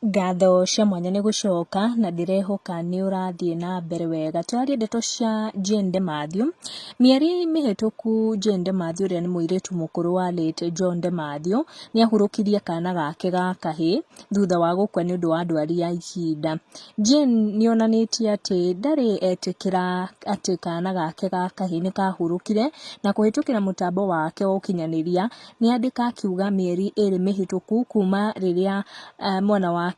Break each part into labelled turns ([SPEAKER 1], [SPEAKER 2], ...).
[SPEAKER 1] Ngatho cia mwanya nĩ gũcoka na ndĩrehoka nĩ ũrathiĩ na mbere wega. Tũraria ndeto cia Jane de Mathew. Mĩeri mĩhĩtũku Jane de Mathew ũrĩa nĩ mũirĩtu mũkũrũ wa late John de Mathew nĩ ahurũkirie kana gake ga kahĩĩ thutha wa gũkua nĩ ũndũ wa ndwari ya ihinda. Jane nĩ onanĩtie atĩ ndarĩ etĩkĩra atĩ kana gake ga kahĩĩ nĩ kahurũkire na kũhĩtũkĩra mũtambo wake wa ũkinyanĩria nĩ andĩka akiuga mĩeri ĩrĩ mĩhĩtũku kuma rĩrĩa mwana wake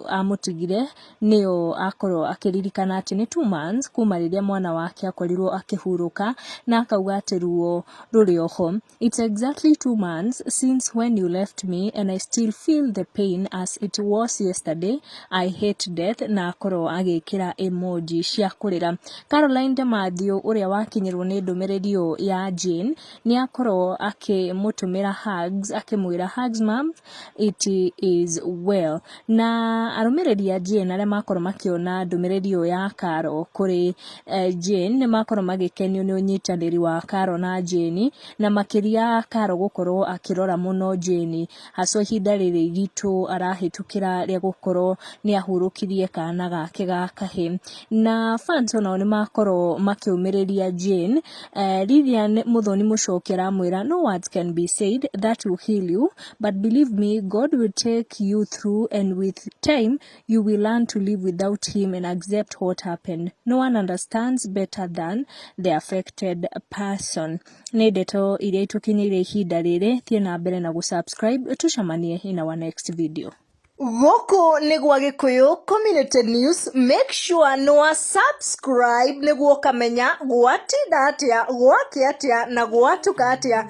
[SPEAKER 1] amũtigire nĩyo akorwo akĩririkana atĩ nĩ 2 months kuma rĩrĩa mwana wake akorirwo akĩhurũka na akauga atĩ ruo rũrĩ oho. "It's exactly 2 months since when you left me and I still feel the pain as it was yesterday. I hate death," na akorwo agĩkĩra emoji cia kũrĩra. Caroline de Mathew ũrĩa wakinyĩrwo nĩ ndũmĩrĩri ĩyo ya Jane nĩ akorwo akĩmũtũmĩra hugs akĩmwĩra, "Hugs, mom, it is well." Na arũmĩrĩri a Jane arĩa makorwo makĩona ndũmĩrĩri ĩyo ya Caro kũrĩ Jane nĩ makorwo magĩkenio nĩ ũnyitanĩri wa Caro na Jane, na makĩria Caro gũkorwo akĩrora mũno Jane haswa ihinda rĩrĩ iritũ arahĩtũkĩra rĩa gũkorwo nĩ ahurũkirie kana gake ga kahĩĩ. Na fans onao nĩ makorwo makĩũmĩrĩria Jane. Lilian Muthoni Mũchoki aramwĩra, "No words can be said that will heal you, but believe me, God will take you through and with time you will learn to live without him and accept what happened. No one understands better than the affected person." Nĩ ndeto iria itũkinyĩire ihinda rĩrĩ. Thiĩ na mbere na gũsubscribe, tucemanie in our next video.
[SPEAKER 2] Gũkũ nĩ gwa Gĩkũyũ Community News. Make sure nĩ wa subscribe nĩguo ũkamenya gwatinda atĩa, gwakĩa atĩa na gwatuka atĩa.